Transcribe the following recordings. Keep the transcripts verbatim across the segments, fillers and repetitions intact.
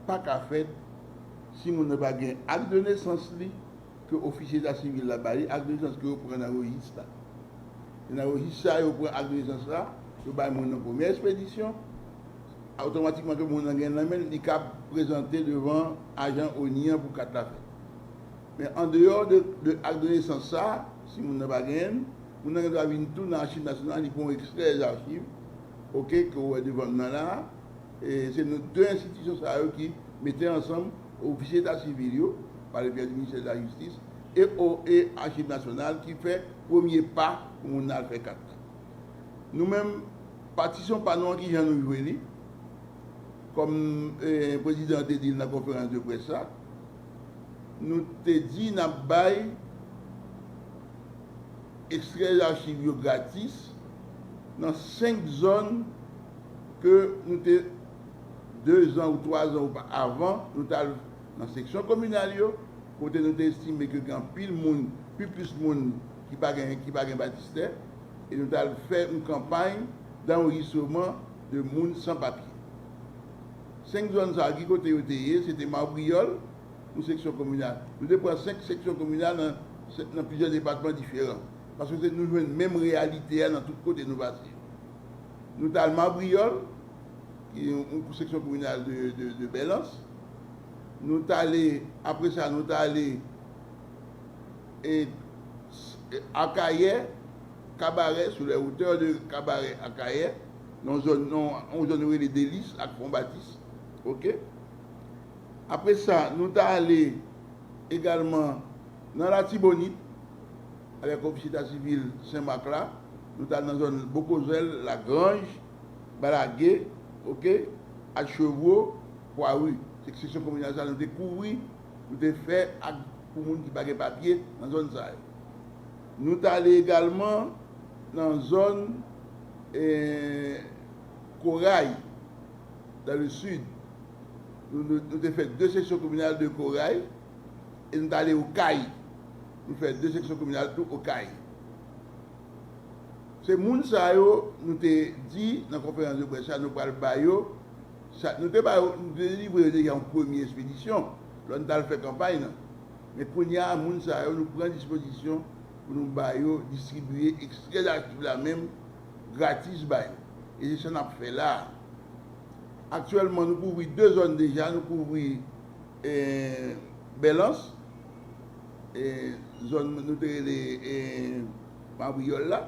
pa ka fèt si moun nan pa gen ak de nesans li ke ofisye eta sivil la ba li, ak de nesans ke yo pran nan rejis la. E nan rejis sa, yo pran ak de nesans la, yo bay moun nan premye ekspedisyon, otomatikman ke moun nan gen nan men l, li ka prezante devan ajan ONI an pou kat la fèt. Men andeyò de, de ak de nesans sa, si moun nan pa genyen l, moun nan gen dwa vin tou nan Achiv Nasyonal, li pran yon ekstrè dèzachiv, oke, ke w wè devan m nan la a. E se nou de enstitisyon sa yo ki mete ansanm ofisye eta sivil yo, pa le byen di ministè de la jistis, e o, e Achiv Nasyonal ki fè premye pa pou moun nan al fè kat la. Nou menm, patisyon pa nou an, ki jan nou jwe li, kòm, eh, prezidan an te di l nan konferans de près la, nou te di n ap bay ekstrè zachiv yo gratis nan senk zòn ke nou te, de zan ou twa zan ou pa, avan, nou t al nan seksyon kominal yo, kote nou te estime ke gen anpil moun, pi plis moun ki pa gen, ki pa gen batistè, e nou t al fè yon kanpay danrejistreman de moun san papye. Senk zòn sa a, ki kote yo te ye? Se te Mabriyòl, yon seksyon kominal. Nou te pran senk seksyon kominal nan, nan plizyè depatman diferan. Paske se, nou jwenn menm reyalite a nan tout kote nou pase. Nou t al Mabriyòl, ki yon, yon seksyon kominal de, de, de Bèlans. Nou t ale, apre sa, nou t ale, e, Akayè, Kabarè, sou les hauteurs de Kabarè, Akayè, nan zòn, nan yon zòn yo rele Delis ak Fon Batis. Oke? Apre sa, nou t ale egalman nan Latibonit, avèk ofisye eta sivil Senmak la, nou t al nan zòn Bokozèl, Lagranj, Balagé, oke, Atchevro, Pwari. Se seksyon kominal sa nou te kouvri, nou te fè ak pou moun ki pa gen papye nan zòn sa yo. Nou t ale egalman nan zòn, eh, Koray, dans le sud. Nou, nou, nou te fè de seksyon kominal de Koray, e nou t ale Okay. Nou fè de seksyon kominal tou Okay. Se moun sa yo, nou te di nan konferans de près la, nou pral ba yo, sa, nou te ba yo, nou te delivre yo deja yon premye ekspedisyon, lè nou t al fè kanpay nan. Men kounye a, moun sa yo, nou pran dispozisyon pou nou ba yo, distribiye ekstrè zachiv la menm, gratis ba yo. E se sa n ap fè la a. Aktyèlman, nou kouvri de zòn deja, nou kouvri, eh, Bèlans, eh, zòn nou te rele, eh, Mabriyòl la,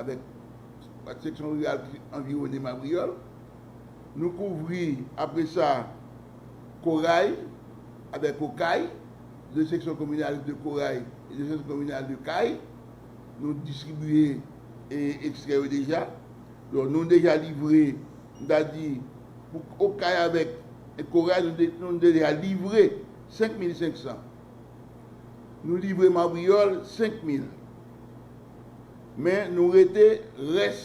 avèk seksyon riral ki anviwone Mabriyòl. Nou kouvri, apre sa, Koray avèk Okay, de seksyon kominal de Koray e de seksyon kominal de Kay. Nou distribiye, eh, ekstrè yo deja. Donk, nou deja livre, m ta di, pou Okay avèk Koray, nou de-, nou deja livre senk mil senk san. Nou livre Mabriyòl senk mil. Men nou rete rès,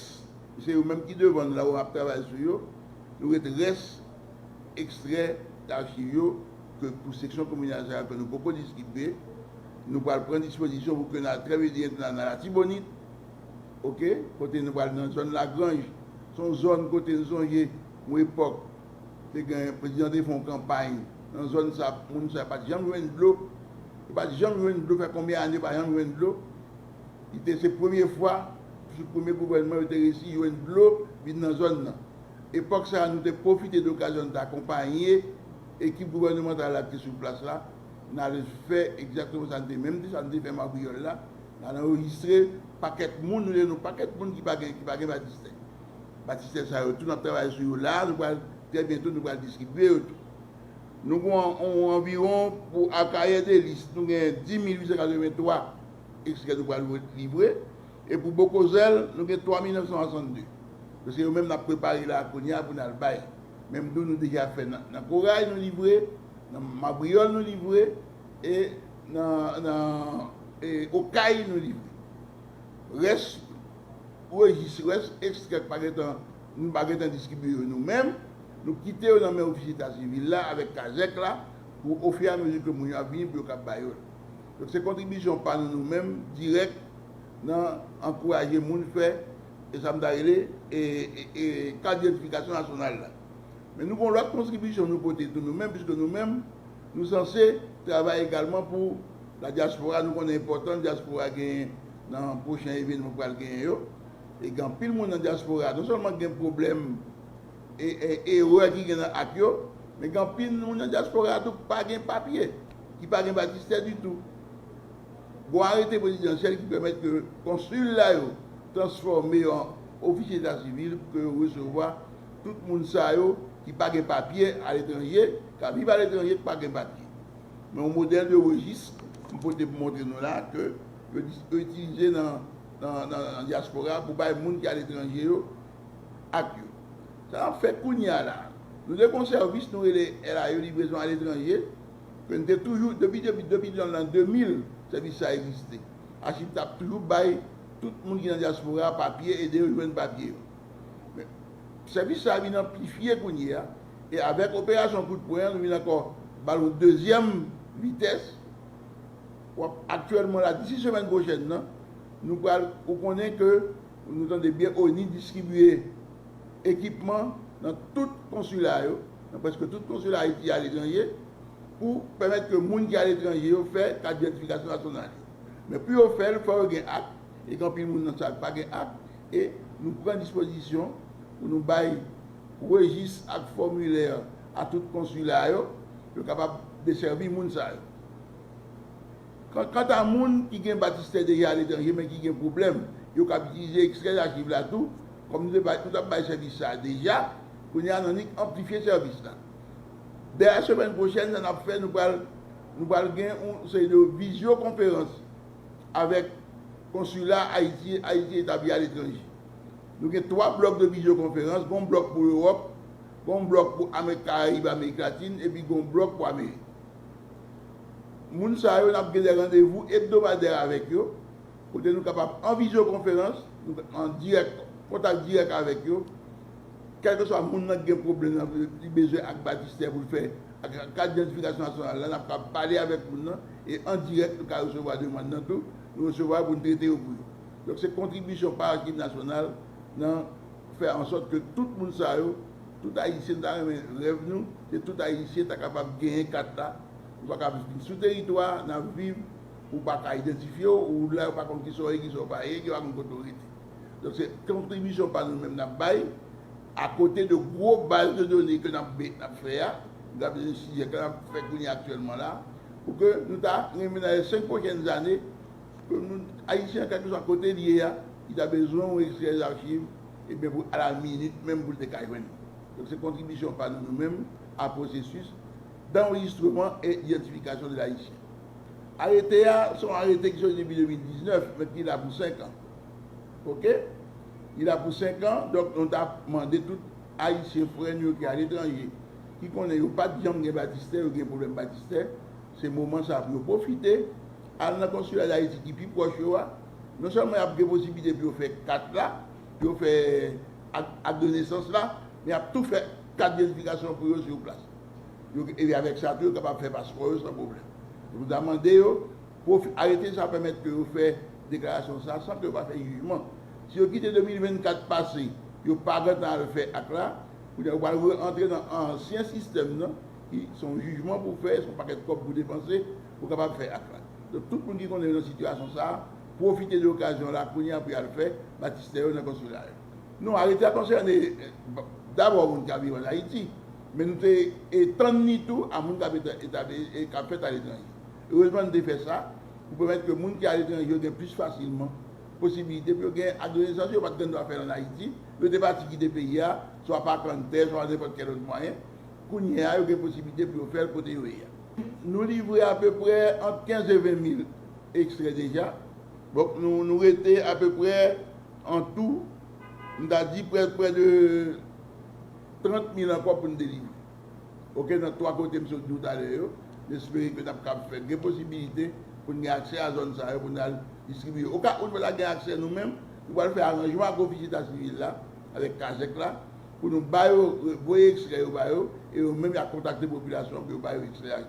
se yo menm ki devan nou la, yo ap travay sou yo. Nou rete rès ekstrè achiv yo ke pou seksyon kominal sa yo ke nou poko distribye. Nou pral pran dispozisyon pou ke nan trè byen byento nan, nan Latibonit, oke, kote nou pral nan zòn Lagranj. Se yon zòn kote nou sonje yon epòk te gen, prezidan te fè yon kanpay nan zòn sa, moun sa pa t janm jwenn dlo. Yo pa t janm jwenn dlo, fè konbyen ane yo pa janm jwenn dlo. Li te, se premye fwa, sou premye gouvènman, yo te resi jwenn dlo vin nan zòn nan. Epòk sa a, nou te pwofite de okazyon de akonpaye ekip gouvènemantal la ki te sou plas la, n al fè egzakteman sa n te menm di, sa n te fè Mabriyòl la, n al anrejistre pakèt moun, nou rele nou pakèt moun ki pa gen, ki pa gen batistè. Batistè sa yo tou, n ap travay sou yo la, nou pral, trè byento, nou pral distribye yo tou. Nou gen yon, yon anviwon pou Akayè Delis, nou gen dis mil uit san katrevenntwa ekstrè nou pral livre. E pou Bokozèl, nou gen twa mil nèf san swasann de. Paske yo menm n ap prepare la kounye a pou n al bay. Men m di w nou deja fè nan, nan Koray nou livre, nan Mabriyòl nou livre, e nan, nan, e Okay nou livre. Rès rejis, rès ekstrè k pa gentan, nou pa gentan distribye yo nou menm, nou kite yo nan men ofisye eta sivil la avèk kazèk la pou ofiyamezi ke moun yo ap vini pou yo kab ba yo l. Donk, se kontribisyon pa nou, nou menm, dirèk, nan ankouraje moun fè, e sa m ta rele, e, e, e kat idantifikasyon nasyonal la. E nou gen yon lòt kontribisyon nou pote tou nou menm, piske nou menm, nou sanse travay egalman pou la dyaspora. Nou konnen enpòtans dyaspora genyen nan pwochen evenman pral genyen yo. E gen anpil moun nan dyaspora, non sèlman gen pwoblèm e, e erè ki gen nan ak yo, men gen anpil moun nan dyaspora tou ki pa gen papye, ki pa gen batistè ditou. Gon arete prezidansyèl ki pèmèt ke konsil la yo transfòme yo an ofisye eta sivil pou ke yo resevwa tout moun sa yo ki pa gen papye aletranje, k ap viv aletranje, ki pa gen papye. Men yon modèl de rejis m pote pou montre nou la ke yo, yo itilize nan, nan, nan, nan dyaspora pou bay moun ki aletranje yo ak yo. Sa n ap fè kounye a la, nou te gen yon sèvis nou rele L A E, livrezon aletranje, ke n te toujou, depi, depi, depi nan lan de mil, sèvis sa egziste. Achiv t ap toujou bay tout moun ki nan dyaspora papye, ede yo jwenn papye yo. Men, sèvis sa vin anplifye kounye a, e avèk operasyon kout pwen an, nou vin ankò ba l yon dezyèm vitès. W ap aktyèlman la, disi semèn pwochèn nan, nou pral, ou konnen ke nou tande byen, ONI distribye ekipman nan tout konsila yo, nan prèske tout konsila Ayiti aletranje, pou pèmèt ke moun ki aletranje yo fè kat idantifikasyon nasyonal yo. Men pou yo fè l, fò yo gen ak, e gen anpil moun nan sa k pa gen ak, e nou pran dispozisyon pou nou bay rejis ak fòmilè a tout konsila yo, yo kapab desèvi moun sa yo. Kan-, kanta moun ki gen batistè deja aletranje, men ki gen pwoblèm, yo kab itilize ekstrè zachiv la tou, kòm nou te bay, nou t ap bay sèvis sa a deja, kounye a n annik anplifye sèvis la. Dèyè semèn pwochèn, sa n ap fè, nou pral, nou pral gen yon seri de vizyokonferans avèk konsila Ayiti, Ayiti etabli aletranje. Nou gen twa blòk de vizyokonferans, gen yon blòk pou Ewòp, gen yon blòk pou Amè-, Karayib, Amerik Latin, epi gen yon blòk pou Amerik. Moun sa yo, n ap gen de randevou ebdomadè avèk yo, kote nou kapab an vizyokonferans, nou an dirèk, kontak dirèk avèk yo, kèlkeswa moun nan ki gen pwoblèm nan, li bezwen ak batistè pou l fè, ak kat idantifikasyon nasyonal la, n ap kapab pale avèk moun nan, e an dirèk, nou ka resevwa demann nan tou, nou resevwa pou n trete yo pou yo. Donk, se kontribisyon pa Achiv Nasyonal nan fè an sòt ke tout moun sa yo, tout Ayisyen, ta renmen, rèv nou, se tout Ayisyen ta kapab genyen kat la, ou pa ka vin sou teritwa, n ap viv, ou pa ka idantifye w, ou la, yo pa konn kisa w ye, kisa w pa ye, yo pa konn kote w rete. Donk, se kontribisyon pa nou menm n ap bay, akote de gwo baz de done ke n ap be-, n ap fè a, n ap bezwen sijè ke n ap fè kounye a aktyèlman la, pou ke nou ta renmen nan lè senk pwochèn zane, ke nou, Ayisyen an, kèlkeswa kote l ye a, li ta bezwen yon ekstrè zachiv, ebyen, pou, a la minit menm, pou l te ka jwenn. Donk, se kontribisyon pa nou, nou menm, a pwosesis danrejistreman e idantifikasyon de Ayisyen. Arete a, se yon arete ki soti depi de mil diznèf, men ki la pou senk an. Oke? Li la pou senk an, donk, nou ta mande tout Ayisyen frè nou yo ki aletranje, ki konnen yo pa t janm gen batistè, yo gen pwoblèm batistè, se moman sa a pou yo pwofite al nan konsila Dayiti ki pi pwòch yo a. Non sèlman y ap gen posiblite pou yo fè kat la, pou yo fè ak, ak de nesans la, men y ap tou fè kat idantifikasyon pou yo sou plas. Yo, e avèk sa tou, yo kapab fè paspò yo san pwoblèm. Nou ta mande yo, pwofi-, arete sa a pèmèt ke yo fè deklarasyon sa a san ke yo pa fè jijman. Si yo kite de mil vennkat pase, yo pa gentan al fè ak la, kounye a, yo pral re-antre nan ansyen sistèm nan, ki se yon jijman pou fè, se yon pakèt kòb pou depanse, pou kapab fè ak la. Donk, tout moun ki konnen yo nan sitiyasyon sa a, pwofite de okazyon la, kounye a pou y al fè batistè yo nan konsila yo. Non, arete a konsène, eh, dabò moun k ap viv ann Ayiti, men nou te etann li tou a moun k ap eta-, etabli, e k ap fèt aletranje. Erezman, nou te fè sa pou pèmèt ke moun ki aletranje yo gen plis fasilman posiblite pou yo gen ak de nesans yo pa t gen dwa fè l ann Ayiti, yo te pati kite peyi a, swa pa kanntè, swa nenpòt kèl lòt mwayen. Kounye a, yo gen posiblite pou yo fè l kote yo ye a. Nou livre apeprè ant kenz e ven mil ekstrè deja. Donk, nou, nou rete apeprè an tou, m ta di prè, prè de trant mil ankò pou n delivre. Oke, nan twa kote m sot di w talè yo, m espere ke n ap kab fè, gen posibilite pou n gen aksè a zòn sa yo, pou n al distribiye. Oka ou nou pa ta gen aksè nou menm, nou pral fè aranjman ak ofisye eta sivil la, avèk kajèk la, pou nou ba yo, voye ekstrè yo ba yo, e yo menm y a kontakte popilasyon pou yo ba yo ekstrè a.